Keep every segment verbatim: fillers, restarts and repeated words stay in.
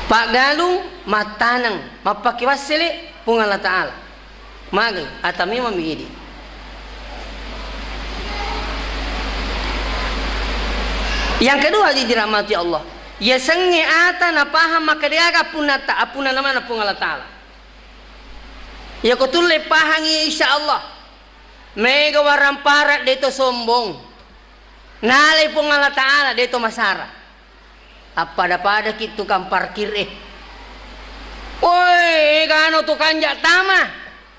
Paggalung mattaneng, mappake wassele Puang Allah Ta'ala. Magai, ata memang mi idi. Yang kedua, hadirin dirahmati Allah, yasengnge ata napahang makkedaga appunnatta, appunnana maneng Puang Allah Ta'ala. Yako tulle pahangi, insya Allah, mega waramparang, deto sombong. Nalai Puang Allah Ta'ala, deto masara. Appada-padaki tukang parkir e. Woi, egano tukang jattama.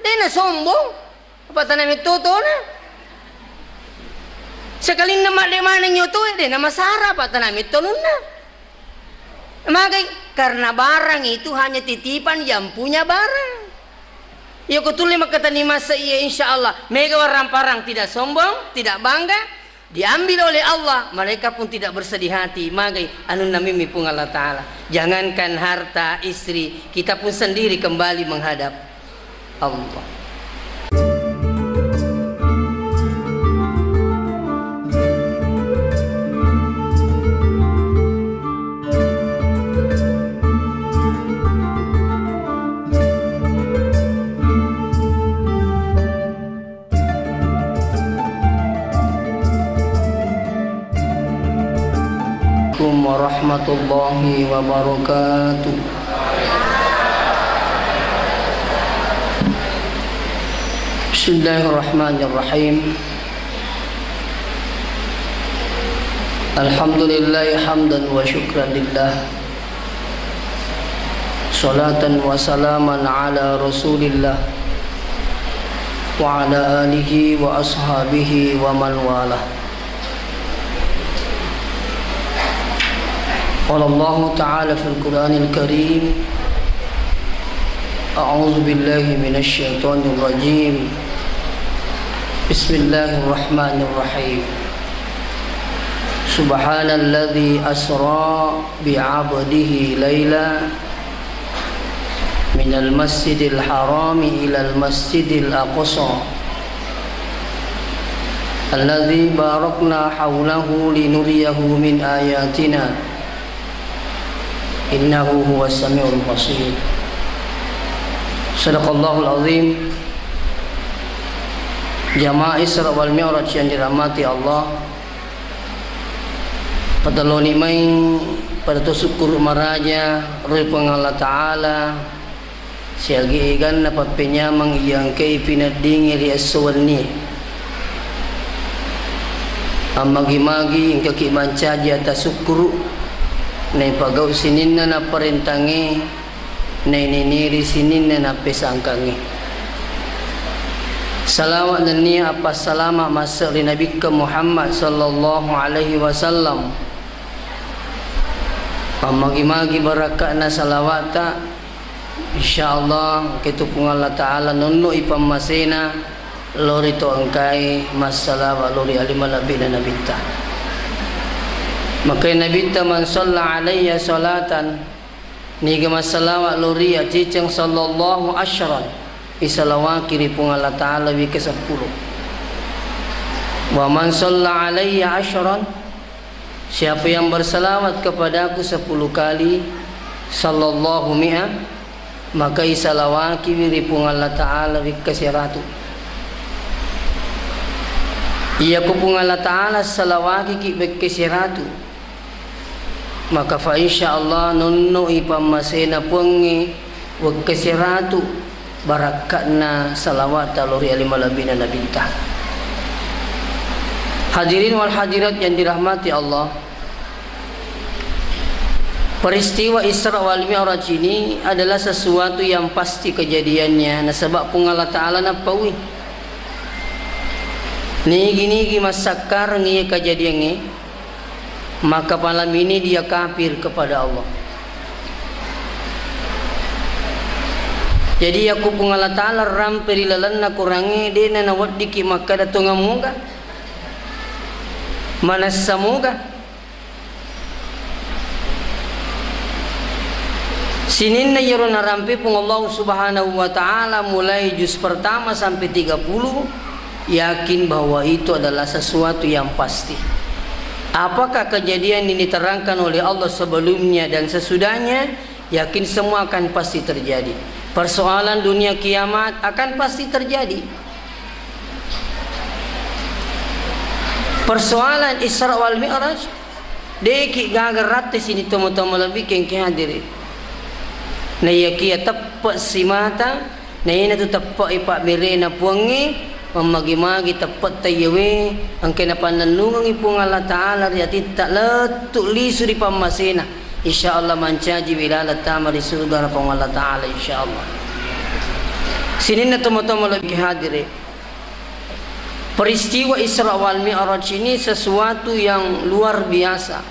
Dena sombong. Apa tanah metto tona. Sekalinna madde maneng nyoto e, dena masara, apa tanah metto nunna. Magai, karena barang itu hanya titipan yang punya barang. Yako tulle makkatani masa iya, insya Allah, mega waramparang, tidak sombong, tidak bangga, diambil oleh Allah, mereka pun tidak bersedih hati. Magai, anunna mimmi Puang Allah Ta'ala. Jangankan harta, istri, kita pun sendiri kembali menghadap Allah. Assalamualaikum warahmatullahi wabarakatuh. Bismillahirrahmanirrahim. Alhamdulillahi hamdan wa syukran lillah. Salatan wa salaman ala Rasulillah wa ala alihi wa ashabihi wa man walah. Qala Allahu ta'ala fil Qur'anil Karim, a'udzu billahi minasy syaithanir rajim. Bismillahirrahmanirrahim. Subhanalladzi asra bi'abdihi laila minal masjidil harami ilal masjidil aqsa alladzi barakna haulahu linuriyahu min ayatina innahu huwas samiul basir. Sadaqallahul azim. Jamaah Isra wal Mi'raj yang dirahmati Allah, patelloni mai pada to sukkuru maraja ri Puang Allah Ta'ala, siaga eganna pappenyameng iya engkai pineddingi ri esso wennie. Ammagi-magi engkaki mancaji ata sukkuru, naipagau sininna naparentangnge, naininiri sininna nappesangkangnge. Salawa nennia appassalama masse ri Nabikka Muhammad sallallahu alaihi wasallam. Ammagi-magi barakka'na salawata, insyaallah engka tu Puang Allah Ta'ala nonno i pammasena lao ri to engkae massalawa lao ri ale malebbi'na Nabitta. Makkeda Nabitta, "Man shalla alayya shalatan," niga massalawa lao ri iya ciceng, "sallallahu asyran," isalawaki ri Puang Allah Ta'ala wekka seppulo. "Wa man shalla alayya asyran," siapa yang bersalawat kepadaku sepuluh kali, "sallallahu mi'a," maka isalawakiwi ri Puang Allah Ta'ala wekka seratu. Iyako Puang Allah Ta'ala salawakiki wekka seratu, maka fa insyaallah nonnoi pammasena Puangnge wekka seratu barakka'na salawata lao ri ale malebbi'na Nabitta. Hadirin wal hadirat yang dirahmati Allah, peristiwa Isra wal Mi'raj ini adalah sesuatu yang pasti kejadiannya, nasaba Puang Allah Ta'ala nappaui. Nigi-nigi massakkareng iya kejadiangnge, maka malam ini dia kafir kepada Allah. Jadi, yakko Puang Allah Ta'ala rampe ri lalenna Korangnge, de'na naweddiki makkada tongeng moga, manessa moga. Sininna iyaro narampe Puang Allah Subhanahu wa Ta'ala, mulai juz pertama sampai tiga puluh, yakin bahwa itu adalah sesuatu yang pasti. Apakah kejadian ini diterangkan oleh Allah sebelumnya dan sesudahnya? Yakin semua akan pasti terjadi. Persoalan dunia kiamat akan pasti terjadi. Persoalan Isra wal Mi'raj, deki gaga ratte sini tomo-tomo lebih kengke hadiri. Naiyakia teppe simata, naina tu teppe ipabbere na puangnge, Mammagi-magi teppetta iyawe, engkae napannennungengngi Puang Allah Ta'ala ri atitta lettu lisu ri pammasena. Insya Allah mancaji wi laleng tama ri surga na Puang Allah Ta'ala, insya Allah. Sininna tomatoa malebbi hadire. Peristiwa Isra wal Mi'raj ini sesuatu yang luar biasa.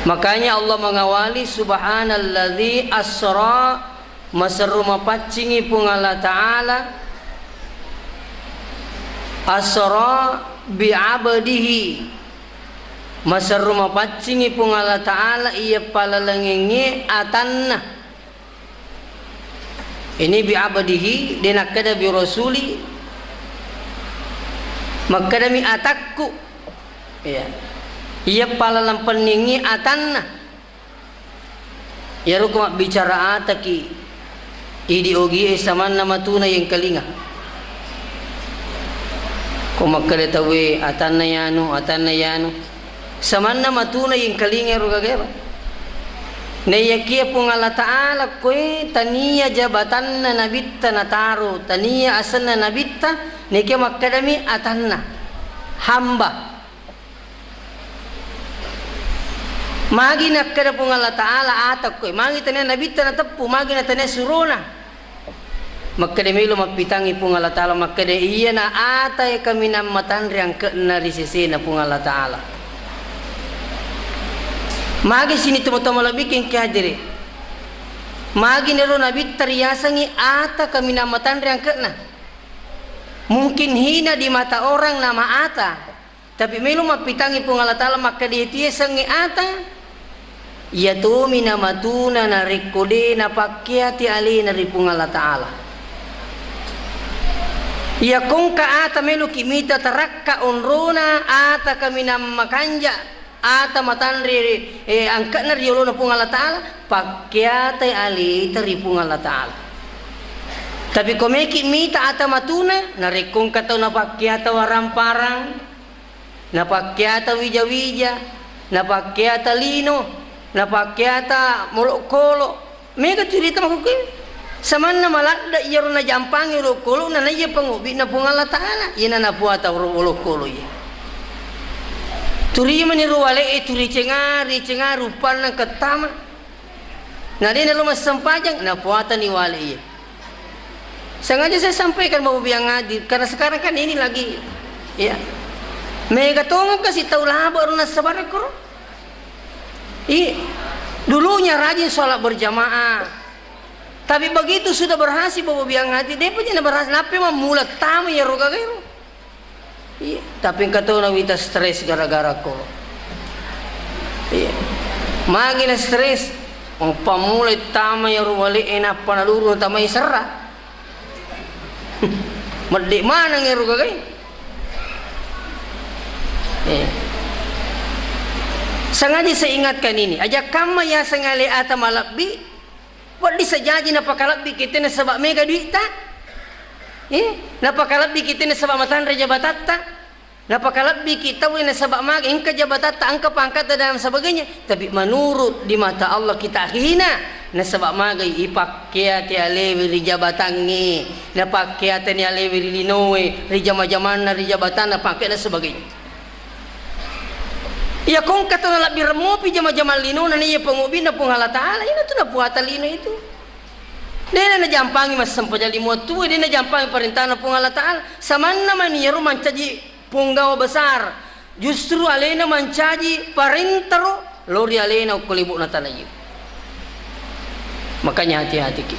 Makanya Allah mengawali, "Subhanalladzi asra." Maserru mapaccingi Puang Allah Ta'ala, asra bi abdihi. Maserru mapaccingi Puang Allah Ta'ala iya palalengengnge atanna. Ini bi abdihi, de nakkeda bi rasuli. Makkedami atakku. Iya. Iya palalempenningi atanna. Iyaro ko mabbicara ataki, idi ogie samanna matuna yengkalinga. Ko makkeda tauwe, "Atanna yanu, atanna yanu." Samanna matuna yengkalinga ero gagero. Naiyakia Puang Allah Ta'ala koe tania jabatanna nabitta nataro, tania asenna nabitta, naikia makkedami atanna, hamba. Magi nakkeda Puang Allah Ta'ala, "Ata koe." Magi tania nabitta nateppu, magi natania surona. Makkeda melo mappitangi Puang Allah Ta'ala, makkeda, "Iyana ata e kaminang matanre angke'na ri sesena Puang Allah Ta'ala." Magi sini tomatoa malebbi kengke hadire. Magi nero nabitta riasengngi ata kaminang matanre angke'na. Mungkin hina di mata orang nama ata. Tapi melo mappitangi Puang Allah Ta'ala makkeda, "Itiasengnge ata, iya tomi namatuna narekko de napakkeati alena ri Puang Allah Ta'ala." Iya kongka ata meloki mita tarakka onrona, ata kaminang makanja, ata matanre, eh, angke'na ri yolona Puang Allah Ta'ala, pakkeatai aleta ri Puang Allah Ta'ala. Tapi ko meki mita ata matuna, narekko engka tau napakkeata warang-parang, napakkeata wija-wija, napakkeata lino, napakkeata molokkolo. Mega curita makkukue. Samanna maladde iyaro najampangi olokkolo na naiya pangobbi'na Puang Allah Ta'ala. Iyana napuata oro-, olokkolo iya. Turimani ro wale'e, turicenga, ricenga, rupanna kettama. Na de nalo massempajang, napuatani wale iya. Sengaja saya sampaikan, Bapak Biang Hadir, karena sekarang kan ini lagi, ya. Mega tongeng kasi tau laba ro nassabara koro. Iya. Dulunya rajin sholat berjamaah. Tapi begitu sudah berhasil, Bapak Biang Hadir, depa je na berhasil, nappa mammula tama iyaro gagaero. Iya, tapi engka tona wita stres gara-gara koro. Iya. Magi na stres, oh, pammulai tama iyaro wale'e nappa naluru natamai serra. Medde maneng iyaro gagae. Iya. Sengaja saya ingatkan ini, aja kamma yaseng ale ata malebbi, Wedding sajaji napakalebbi kita nasaba mega duitta. Eh, napakalebbi kita nasaba matanre jabatatta. Napakalebbi ki tauwe nasaba mage engka jabatatta, engka pangkatta dan sebagainya. Tapi menurut di mata Allah kita hina. Nasaba mage ipakkeate alewe ri jabatangnge, napakkeateni alewe ri linoe, ri jama-jamanna, ri jabatanna, pangkat dan sebagainya. Iya kongka to nalabbi remmopi jama-jamang linona naiya pangobbi'na Puang Allah Ta'ala, ina tu napuata lino itu. Dena najampangi massempajang limo tuwe, dena najampangi parentana Puang Allah Ta'ala. Samanna mani iyaro mancaji punggawa besar, justru alena mancaji parentaro lao ri alena okko lebo'na tana iye. Makanya hati-hati ki.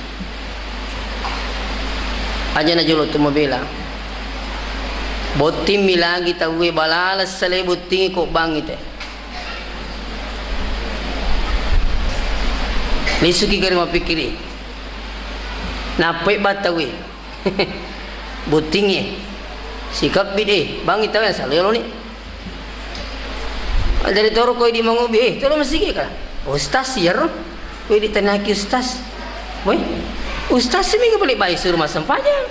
Aja na jolo tu mabela. Botting mi lagi tauwe balala sale botting ko bangi te. Lisuki gari mapikkiri. Nappai battauwe. Bottingnge. Sikabbi de, bangi tauwe sale loni. Dari toro koi di mangobi, eh, tolo masigi ka. Ustaz iyaro. Wé, ditanyaki ustaz. Wé, ustaz sih minggu balik bayi suruh massempajang.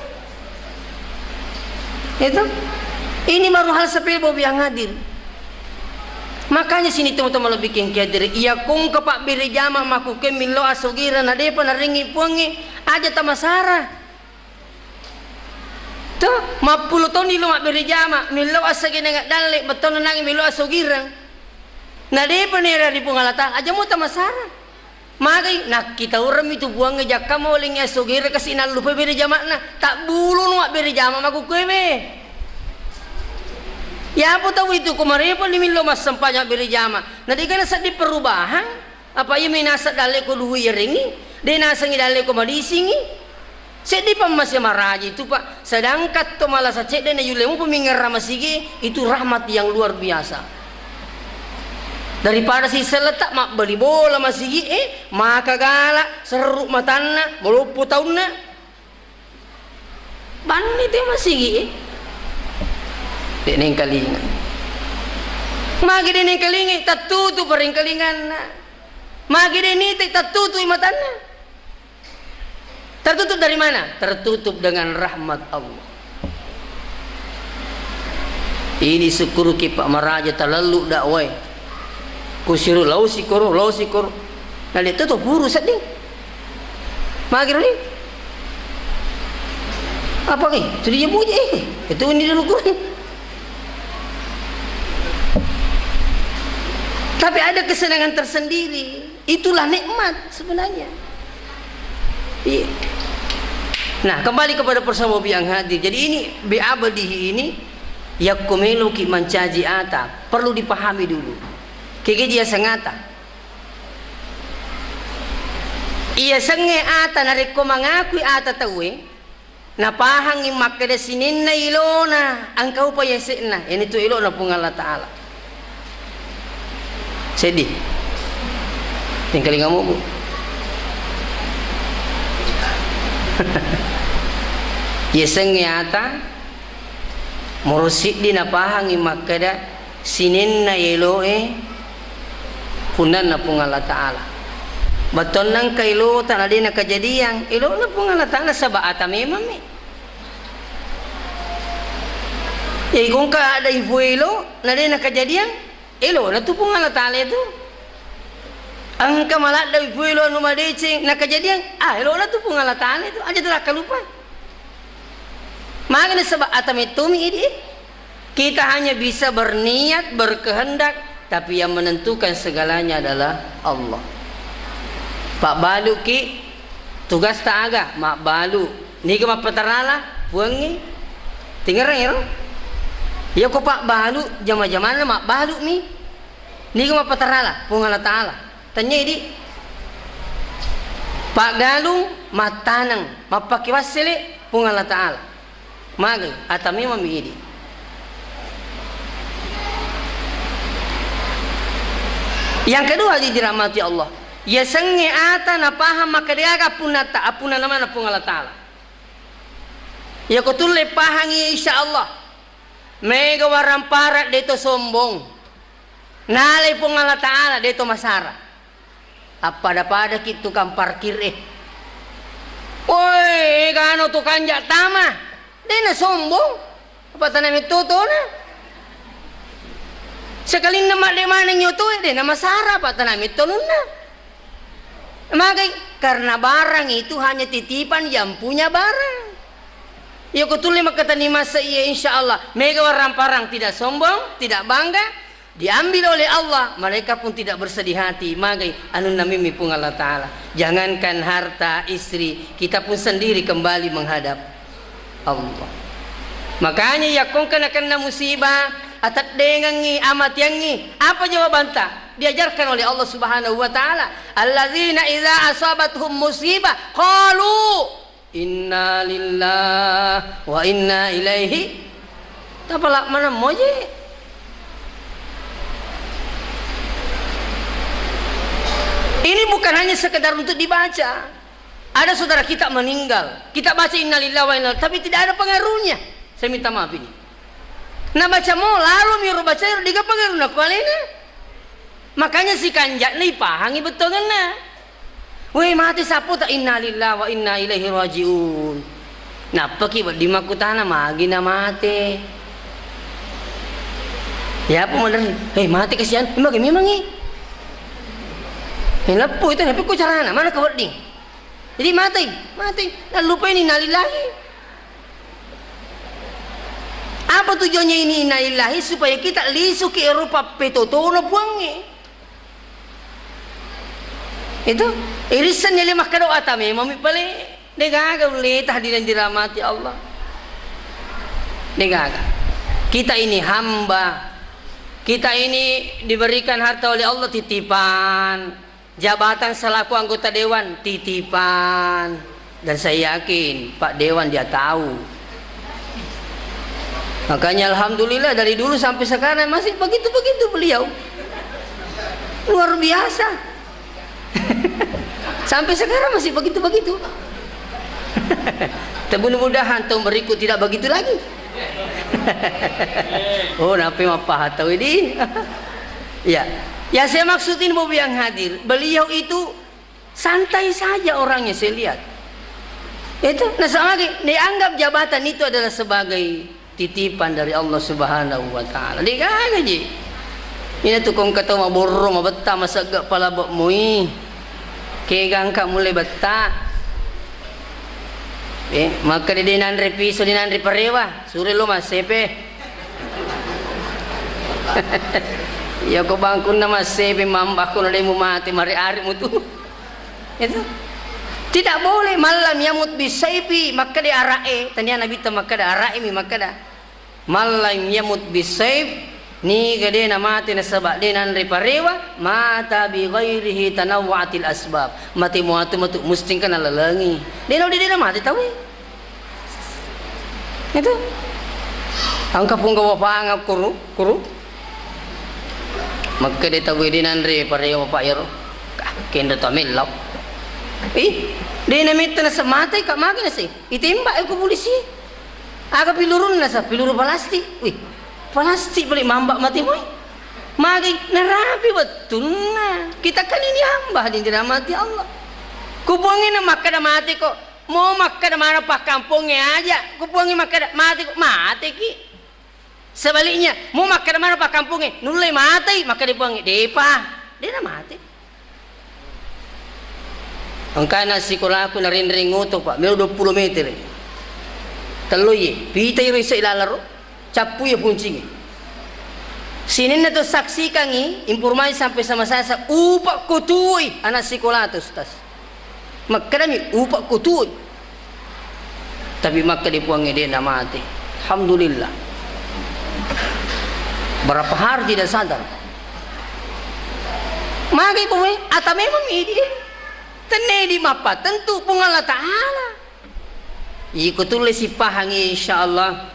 Itu. Ini baru hal sepele, Bapak yang hadir. Makanya sini teman-teman lebih kengki hadir. Iya kong ke Pak Bere Jama makuke millo asogirang na depa narengi puangnge, aja tamasara. To, mappulo taunni lo mabbere jama, millau assagenengeng dalle, bettuanna nangnge millau asogirang. Na depa nera ri Puang Allah Ta'ala, aja muta masara. Magai, nakkitaurammi tu Puangnge jakka mawalengngi asogirang kasi nallupai bere jama'na. Tabbulunu mabbere jama makkukkue we. Yapo tau itu ko marepa ni millau massempajang mabbere jama. Na degaga nasedding perubahan. Apa iya mi naseng dalle ko duhu iyarengngi, de nasengngi dalle ko madisingngi. Seddi pammase maraji tu, Pak. Sedangkan to malasa cedde na yulle mupa mingerra masigi, itu rahmat yang luar biasa. Daripada siselleta mabbali bola masigi, eh, maka gala, serru matanna, maloppo taunna. Banni te masigi, eh. De nengkalinga. Magi de nengkalinga, tattutu parengkalinganna. Magi de nite, tattutu matanna. Tertutup dari mana? Tertutup dengan rahmat Allah. Ini sukkuruki Pak maraja talallu dakwai. Kusiru lao sikoro, lao sikoro. Na de to to puru sedding. Magi ro ni? Apa ki? Sudah dia muji, eh. Itu ini dulu kurang. Tapi ada kesenangan tersendiri. Itulah nikmat sebenarnya. Iya. Nah, kembali kepada persoalan yang hadir. Jadi ini B A bedihi ini, yakko meloki mancaji ata, perlu dipahami dulu. Kegeji ya sengata. Iya senge ata narekko mangakui ata tauwe, napahangngi makkeda sininna ilona, engka upa yase'na, iyanatu ilona Puang Allah Ta'ala. Seddi. Engkalingamu, Bu. Yasengnge ata, moro siddi napahangngi makkeda, sininna elo'e punnanna Puang Allah Ta'ala. Bettuanna engka elota na de nakajadiang, elona Puang Allah Ta'ala saba ata memammi. Jadi ko engka ada ifu elo na de nakajadiang, elona tu Puang Allah Ta'ala itu. Engka maladda ifu elo anu madeceng nakajadiang, ah, elona tu Puang Allah Ta'ala itu. Aja tu lakkalupa. Magana saba ata mettomi idi. Kita hanya bisa berniat, berkehendak, tapi yang menentukan segalanya adalah Allah. Pabbaluki tugasta aga, mabbalu. Niga mappatarala, Puangnge. Tingerang ero? Iya ko pabbalu, jama-jamanna mabbalu mi. Niga mappatarala, Puang Allah Ta'ala. Tanya idi. Paggalung, mattaneng, mappake wassele, Puang Allah Ta'ala. Magai, ata memang mi idi. Yang kedua, hadirin dirahmati Allah. Yasengnge ata napahang makkedaga appunnata, appunna namana Puang Allah Ta'ala. Yako tulle pahangi, insya Allah. Mega warampara de to sombong. Nalai Puang Allah Ta'ala de to masara. Appada-padaki tukang parkir e. Woi, egano tukang ja tama. De na sombong. Apa tana metto tona. Sekalinna madde maneng nyoto e, de na masara, apa tana metto nunna. Magai, karena barang itu hanya titipan yang punya barang. Iya ko tulle makkatani masa iya, insya Allah. Mega waramparang tidak sombong, tidak bangga. Diambil oleh Allah, mereka pun tidak bersedih hati. Magai anunna mimmi Puang Allah Ta'ala. Jangankan harta, istri, kita pun sendiri kembali menghadap Allah. Makanya, yakkongka nakenna musibah, ateddengengngi, amatiangngi, apa jawabanta? Diajarkan oleh Allah Subhanahu wa Ta'ala, "Alladzina idza asabathum musibah qalu inna lillahi wa inna ilaihi." Tapala maneng moje. Ini bukan hanya sekedar untuk dibaca. Ada saudara kita meninggal, kita baca innalillahi wa inna, tapi tidak ada pengaruhnya. Saya minta maaf ini. Nah, baca mo lalo miro baca iro diga pengaruhna ku alena. Makanya si kanja'na ipahangi bettuangenna. Wé, maté sappo ta, innalillahi wa inna ilaihi rajiun. Nappaki wedding makkutana, magi na maté. Ya apa maderri, hé, maté kasihan, magi mémangngi. Hé, leppu itu, tapi ko carana, mana ka wedding? Jadi maté, maté, nallupaini innalillahi. Apa tujuannya ini innalillahi? Supaya kita lisuki rupa petotono Puangnge. Itu irisan nyali makkado ata memang mi pale. Degaga ulle tahdiran diramati Allah. Degaga. Kita ini hamba. Kita ini diberikan harta oleh Allah titipan. Jabatan selaku anggota dewan titipan. Dan saya yakin Pak Dewan dia tahu. Makanya alhamdulillah dari dulu sampai sekarang masih begitu-begitu beliau. Luar biasa. Sampai sekarang masih begitu-begitu. Tapi mudah-mudahan tahun berikut tidak begitu lagi. Oh, nape mappaha tau ini? Ya. Ya, saya maksud ini, Bapak yang hadir, beliau itu santai saja orangnya, saya lihat. Itu, nasaba magi dianggap jabatan itu adalah sebagai titipan dari Allah Subhanahu wa Ta'ala. Degaga ji. Ina tu kong katau maborro, mabetta, masegga pala bak moi. Kega engka mulle betta. Eh, maka de nanre piso, de nanre parewa, sure lo massepe. Ya ko bangkunna massepe, mambah ko na de mu mate, mare-are mutu. Itu. Tidak boleh malam yamut bisaifi, makkeda ara'e, tania Nabitta makkeda ara'e mi makkeda. Malam yamut bisaif, niga de namate nasaba de nanre parewa, mata bi ghairihi tanawwa'atil asbab. Mate muatu matu musting kana lalengi. De no de, de namate tawe. Itu. Engka punggawa panga kuru, kuru. Makkeda tauwe de nanre parewa, Pak, iyaro. Ah, kenda to mellau. Ih, de namitta nasematai ka magi nasi. Itembak ko polisi. Aga pilurunna sa, piluru palastik. Wih, palastik balik mambak mati moi. Magi narapi wettunna. Kita kan ini hamba hadirin dirahmati Allah. Ku puangina makkeda mati ko. Mo makkeda mana pakkampongnge aja. Ku puangi makkeda mati ko, mati ki. Sebaliknya, mu makkeda mana pakkampongnge, nulle matei, makkeda puangnge, depa, de namate. Engkana sikolaku narenreng oto, Pak, melo dua puluh meter. Tello iye, pita iro isai lalaro, cappu iye puncingi. Sininna to saksikangi, informasi sampai sama saya, sa-, upa ko tuoi anak sikola to, Ustaz. Makkedami, "Upa'ku tuoi." Tapi makkeda Puangnge, "De namate." Alhamdulillah. Berapa hari tidak sadar. Magi pemai, ata memang idi. Tenne idi mappa, tentu Puang Allah Ta'ala. Iko tulle sipahangi, insya Allah.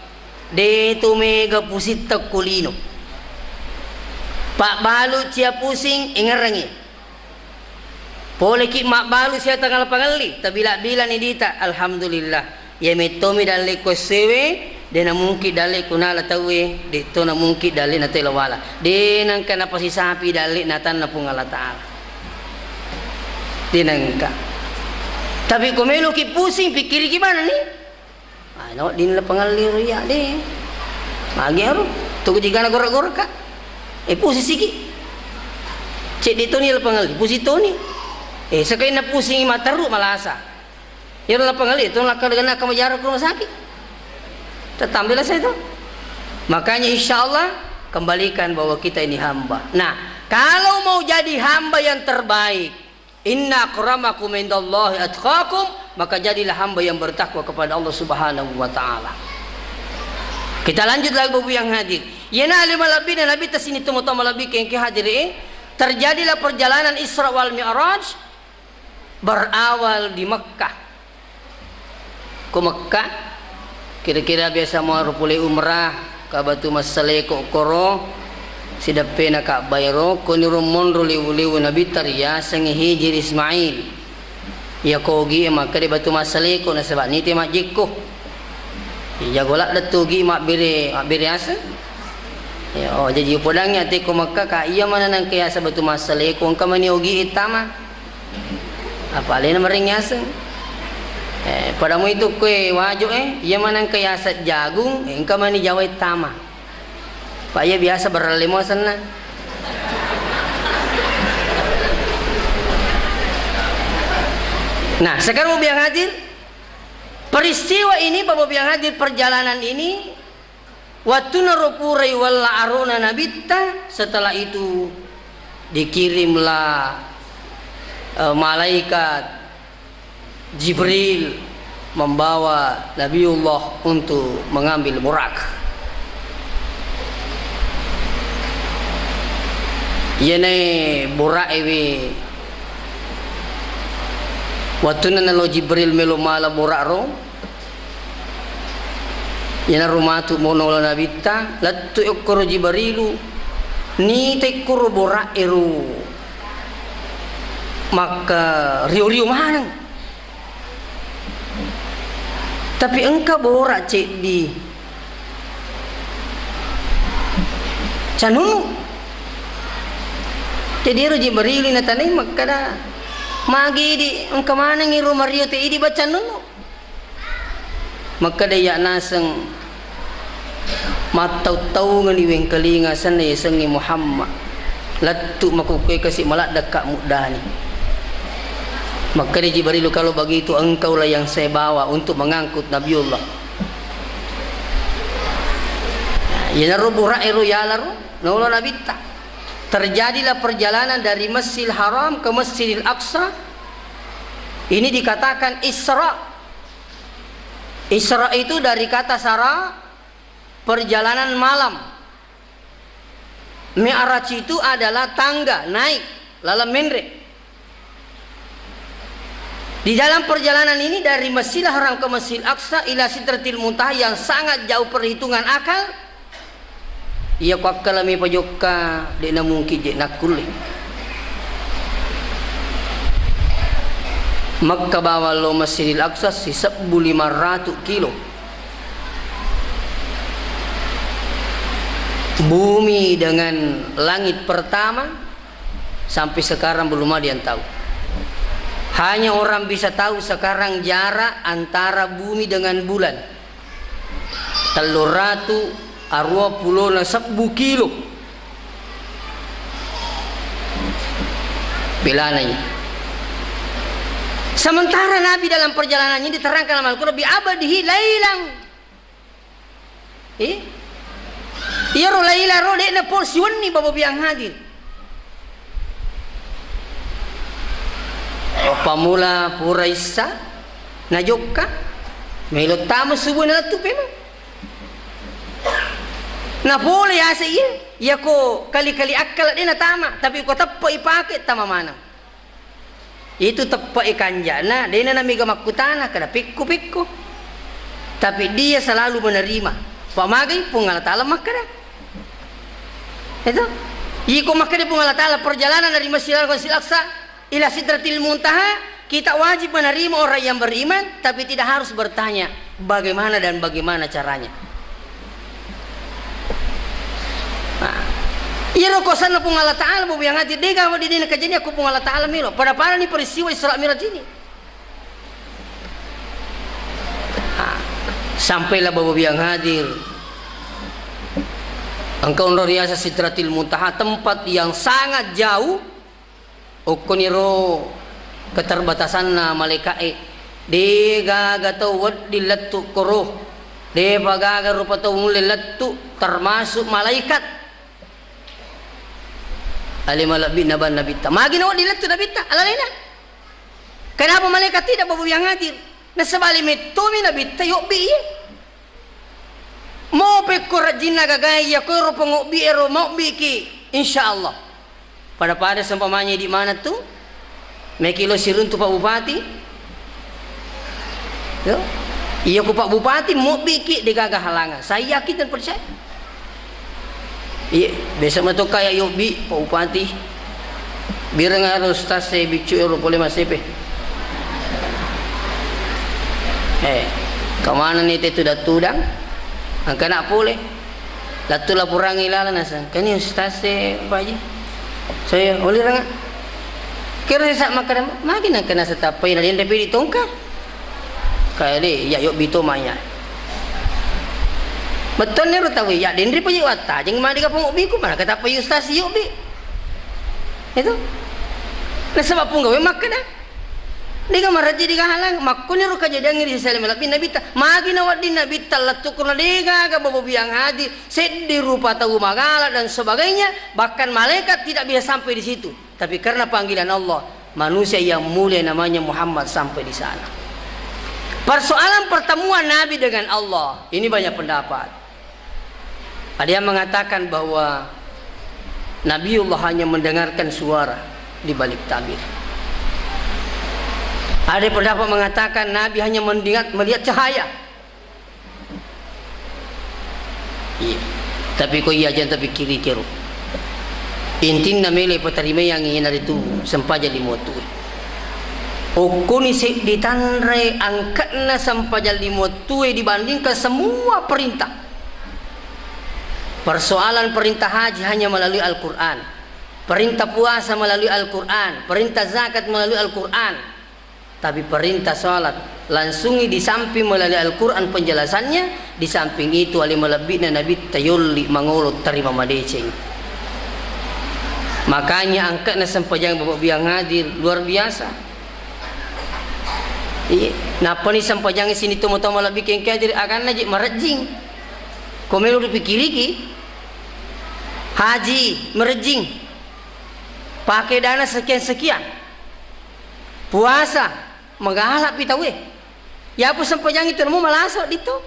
De tu mega pusitta kulino. Pak balu cia pusing, ingerangi. Poleki mabbalu sia tangala pangelli, tabila-bilani dita, alhamdulillah. Iya mettomi dalle ko essewe, de namungki dalle kunala tauwe, de to namungki dalle na tela wala. De nengka napasisapi dalle natanna Puang Allah Ta'ala. De nengka. Tapi ko meloki pusing, pikkiriki manenni. Ah, no, din la pangalli ro iya de. Magi aro, tuku jigana gora-gora ka. Eh, pusi siki. Cek di toni la pangalli, pusi toni. Eh, sakainna pusing mataru malasa. Iyaro la pangalli, to lakka degana ka majara ke rumah sakit. Tatambe la saya to. Makanya insya Allah kembalikan bahwa kita ini hamba. Nah, kalau mau jadi hamba yang terbaik, "Inna akramakum indallahi atqakum," maka jadilah hamba yang bertakwa kepada Allah Subhanahu wa Ta'ala. Kita lanjut lagi, Bapak yang hadir. Iyana ale malebbi na Nabi tasini tomo-tomo malebbi kengke hadir, eh. Terjadilah perjalanan Isra wal Mi'raj berawal di Mekkah. Ko Mekkah, kira-kira biasa muaro pole umrah, ka Batu Massaleko koro, sideppena Ka'bah ero, koniro monro liwu-liwu Nabitta riasengngi Hijir Ismail. Iya ko ogi e makkeda Batu Massaleko nasaba nite majjekko. Iya jago ladde tu ogi mabbere, mabbere aseng. Ya, oh, jaji upodangngi ate ko Mekkah, ka iya mana nangka yaseng Batu Massaleko, engka mani ogi e tama. Apa alena maring yaseng? Eh, pada mu itu kue wajo, eh, iya maneng ke yaseng jagung, eh, engka mani Jawa tama. Pak, iya biasa beralle mo senna. Nah, sekarang mau biang hadir. Peristiwa ini, Bapak biang hadir, perjalanan ini, wattunaro purai wella arona Nabitta, setelah itu dikirimlah, eh, malaikat Jibril membawa Nabiullah untuk mengambil Burak. Iyanae Burak ewe, wattunna nalo Jibril melo mala Burak ro, iyanaro matu mo naola Nabitta, lettu okkoro Jibrilu, nita ikkoro Burak ero. Makka rio-rio maneng. Tapi engka Burak ceddi canunu. Jadi ero Jibril natanai makkada, magi idi engka maneng iro mario te idi ba canunu. Makkeda iya naseng, mattau-taungeng wengkalinga senna yasengnge Muhammad. Lettu makukkue kasi maladde ka muddani. Makkeda Jibrilu, "Kalau begitu engkaulah yang saya bawa untuk mengangkut Nabiullah." Iyanaro Burak ero yalaro naola Nabitta. Terjadilah perjalanan dari Masjidil Haram ke Masjidil Aqsa. Ini dikatakan Isra. Isra itu dari kata sara, perjalanan malam. Mi'raj itu adalah tangga naik, laleng menre. Di dalam perjalanan ini dari Masjidil Haram ke Masjidil Aqsa ila Sidratil Muntaha yang sangat jauh perhitungan akal, iya ko akkala mi pajokka, de'na mungkin je nakkulle. Mekka bawang lo Masjidil Aqsa sisebbu lima ratu kilo. Bumi dengan langit pertama sampai sekarang belum ada yang tahu. Hanya orang bisa tahu sekarang jarak antara bumi dengan bulan. Tellu ratu arua pulona sebbu kilo. Belanai. Sementara Nabi dalam perjalanannya diterangkan dalam Al-Quran, "Bi abdihi lailang." Eh? Iyaro laila ro de'na pol siwenni babo biang hadir. Pamula pura issa najokka, melo tama subuh nalettu pemeng. Napole yase iya, yako kali-kali akkala de natama, tapi ko teppa ipake tama maneng. Itu teppa ikanjana, de na namiga makkutana kada pikku-pikku. Tapi dia selalu menerima. Pamagai Puang Allah Taala makkeda. Itu. Iko makkeda Puang Allah Taala perjalanan dari Masjidil Aqsa ila Sidratil Muntaha, kita wajib menerima orang yang beriman, tapi tidak harus bertanya bagaimana dan bagaimana caranya. Nah, iyaro kosanna Puang Allah Taala, babo biang hadir, dega wa didina kejadian ku Puang Allah Taala melo. Pada-pada ni peristiwa Isra Miraj ini. Nah, sampailah babo biang hadir. Engka onro riaseng Sidratil Muntaha, tempat yang sangat jauh. Okkoniro keterbatasanna malaika'e, de gaga tau wedding lettu koro, depa gaga rupa tau mulle lettu, termasuk malaikat. Ale malebbi na bang nabitta. Magi na wedding lettu nabitta? Alalena. Kenapa malaikat tidak, babo biang hadir? Nasaba ale mettomi nabitta yobbi iye. Mo pekko rajinna gagae, iya koero pengobbi ero maobbiki, insya Allah. Pada-pada seumpamanya idi maneng tu, meki lo siruntu Pak Bupati. Yo. Iya ko Pak Bupati mobbiki, degaga halangan. Saya yakin dan percaya. Iya, biasa mato kaya yobbi Pak Bupati. Bireng aro ustaz e biccu ero pole masepe. Eh, kemana ni te tudang-tudang? Angkana pole. Lattu laporangi lala naseng. Kani ustaz e, Pak Haji? Saya, oli ranga. Kira sa makkeda, magi nangka naseng tappai na denre pidi tongka. Kaya de, ya yobbi to maya. Bettuanna ro tau ya denre paje wattajeng madiga pengobbiku, mana kata apa ustaz yobbi. Itu. Nasaba punggawe makkeda. Dega maraji diga halang, makkuni ro kejadian ri sisa malebbi Nabitta. Magi na wedding Nabitta lettu kurna dega ga bobo biang hadir, seddi rupa tau magala dan sebagainya, bahkan malaikat tidak bisa sampai di situ. Tapi karena panggilan Allah, manusia yang mulia namanya Muhammad sampai di sana. Persoalan pertemuan Nabi dengan Allah, ini banyak pendapat. Ada yang mengatakan bahwa Nabiullah hanya mendengarkan suara di balik tabir. Ada pendapat mengatakan Nabi hanya mendengar, melihat cahaya. Iya. Tapi ko iya aja tapikkiri kero. Intinna melo ipatarimaiangngi iyanaritu sempajang lima wettue. Okkoni seddi tanre angka'na sempajang lima wettue dibandingkan semua perintah. Persoalan perintah haji hanya melalui Al-Quran. Perintah puasa melalui Al-Quran. Perintah zakat melalui Al-Quran. Tapi perintah salat langsungi di samping melalui Al-Quran penjelasannya, di samping itu ale malebbi'na Nabitta yolli mangolo tarima madeceng. Makanya angka'na sempajang Bapak biang hadir luar biasa. Iya, nappani sempajang sini tomo-tomo lebbi kengke hadir aganna je marejjing. Ko melo dipikiriki, haji merejjing, pakai dana sekian-sekian. Puasa, magala pi tauwe. Yapo sempajangi tu namo malaso ditto.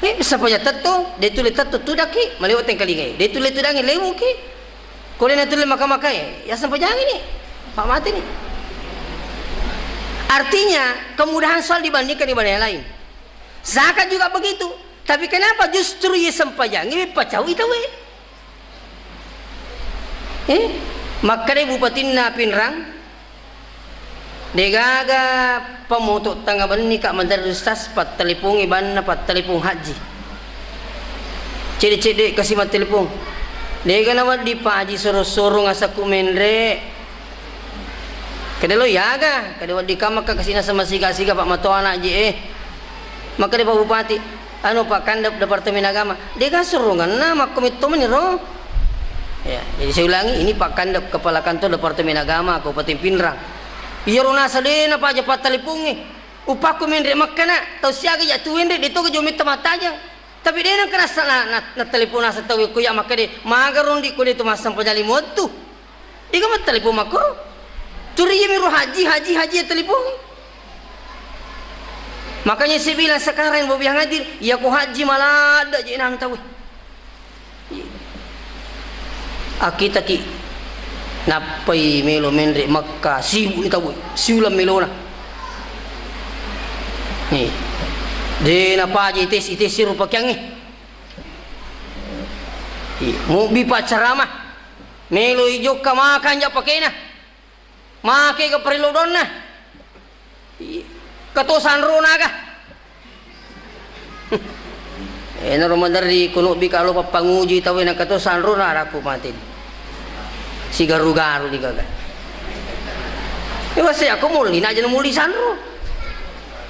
Eh, sempajang tetto, de tulle tetto tudakki, malewa tengkalingai. De tulle tudangi lewuki. Ko de natulle maka-makai, ya sempajangi ni. Pak mati ni. Artinya, kemudahan soal dibandingkan ibadah yang lain. Zakat juga begitu. Tapi kenapa justru ye sempajangi pacau itawe? Eh, makkeda bupatinna Pinrang, degaga pamoto tengnga benni ka maderri ustaz, pattelepongi banna, pattelepong haji. Cedde-cedde kasi mattelepong. Dega nawedding pa haji soro-soro ngasakku menre. Kede lo yaga, kede wedding kamma ka kasi naseng masiga-siga pak matoa na je eh. Makkeda Pak Bupati, anu, Pak Kandep Departemen Agama, dega surungenna makko metto meni ro. Ya, jadi saya ulangi, ini Pak Kandep Kepala Kantor Departemen Agama Kabupaten Pinrang. Iyaro nasa dena paja pattelepongnge. Upakku menre makkana, tau siaga ya tuwe nre, de toga jo metta mattajeng. Tapi de nengka nasa na, na, na telepon nasa tau ko ya makkede, maga rondi ko de to massempajang lima wettu. Iko mattelepon makkoro. Turi iyami ro haji, haji, haji ya telepon. Makanya saya bilang sekarang Bobi yang hadir, ya ko haji maladda je nang tau. Akitaki nappai melo menre Mekka, sibuk ni tau, siulang melona. Nih. De napaja ites, ites rupa kiangnge. Ih, mubbi paccarama. Melo ijokka makanja pakena. Make ga parello donna. Ih, kato sanro naga. Eh, naro maderri kunobbi kalo pappanguji tau na kato sanro na araku mati. Sigaru-garu di gaga. Iwa se aku muli na aja muli sanro.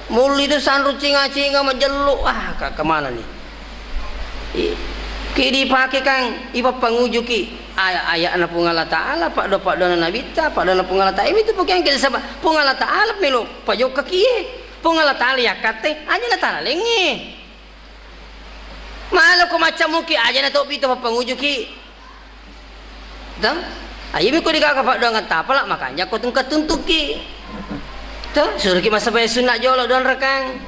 Muli tu sanro cinga-cinga majello. Ah, ka kemana nih? I-, ki dipake kang, ipappangujuki aya-ayana Puang Allah Ta'ala, paddo-paddona Nabitta, paddona Puang Allah Ta'ala. Imitu pakeang ke saba Puang Allah Ta'ala melo pajokka kie. Puang Allah Ta'ala yakkatte, aja na tala lengnge. Malo ko maccamuki, aja na topi to pappangujuki. To? Ayumi ko digaga paddoangeng tapala, makanja ko tungka tuntuki. To? Suruki massempajang sunna jolo dua rakang.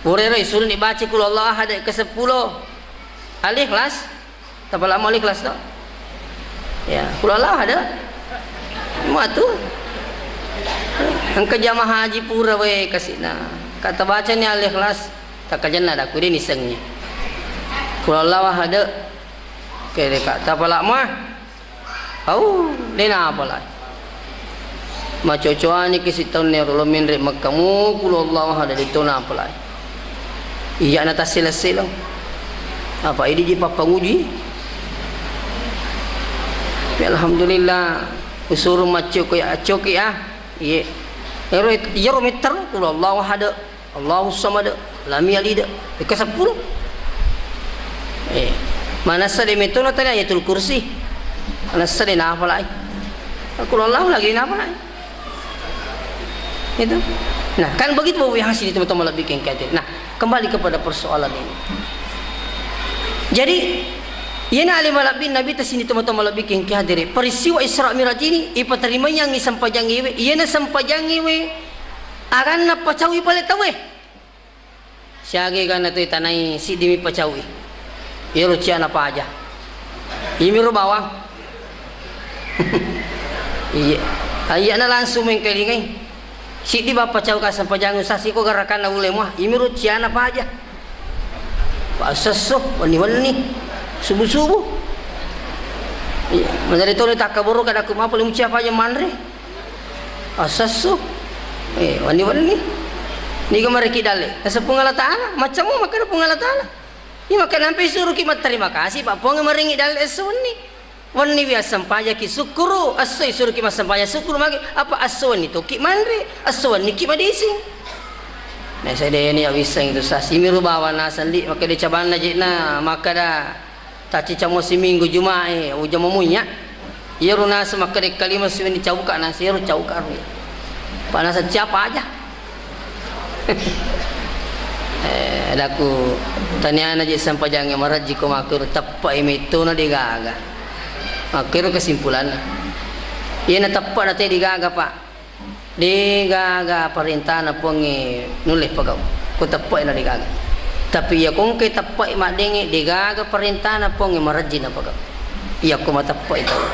Purero isuruni baca Qul Huwallahu Ahad ke seppulo. Al-Ikhlas. Tapala mo Al-Ikhlas to. Ya, Qul Huwallahu Ahad. Matu. Engka jamaah haji pura we kasina. Kata bacani Al-Ikhlas, takajanna daku de nisengngi. Qul Huwallahu Ahad. Kede ka tapala mo. Au, de napalai. Macocoani ki sitaunna ero lo menre Mekka mu, Qul Huwallahu Ahad, de to napalai. Iya na tassela-sela. Apa idi ji pappanguji? Tapi alhamdulillah, Usuru maccoki, accoki, ah. Iye. Ero, iyaro mettaro, qul Allahu ahad, Allahu samad, lam yalid, eka seppulo. Eh, manessa de metto na tadi Ayatul Kursi. Manessa de nafalai. Qul Allahu lagi nafalai. Itu. Nah, kan begitu Bapak Ibu yang sini teman-teman lebih kengkati. Nah, kembali kepada persoalan ini. Jadi, iyana ale malebbi Nabi ta sini teman-teman lebbi kengki hadere. Peristiwa Isra Mi'raj ini, ipaterimayangngi sempajangngewe, iyana sempajangngewe, aganna pacaui pale tauwe. Siaga ganna tu tanai siddi mi pacaui. Iyaro ciana paja. Imiro bawang. Iya. Ayyana langsung mengkelingai. Siddi bappa cau ka sempajang sasi ko garakanna ulai mua, imiro ciana paja. Passesso, wenni-wenni, subuh-subuh. Iya, manjari toni takkabboro kada ku mapa limu cia paja manre. Passesso. Eh, wenni-wenni. Niga mareki dalle. Naseng Puang Allah Taala, macammu makkeda Puang Allah Taala. Iya, maka nampe suruki matterima kasih, Pak Puang marengi dalle esso wenni. Wenni wi assempajaki sukkuru, esso isuruki massempajang sukkuru magi, apa esso wenni toki manre, esso wenni ki madising. Nah, sedeni ya wisseng itu sasi miru bawa naseng li, maka de cabanna jena, maka da tacica mo siminggu Jumae, ujama munya. Iyaro naseng makkeda kalima siwenni cauka, naseng iyaro cauka ro. Pa naseng siapa aja? Eh, daku, taniana je sempajangnge marajji ko makkero teppai mettona degaga. Makkero kesimpulanna. Iyana teppa nate degaga, Pak. Degaga parentana Puangnge nulle pagau. Ko teppai na degaga. Tapi iya ko engkai teppai maddengnge degaga parentana Puangnge marajji na pagau. Iya ko mateppai tau.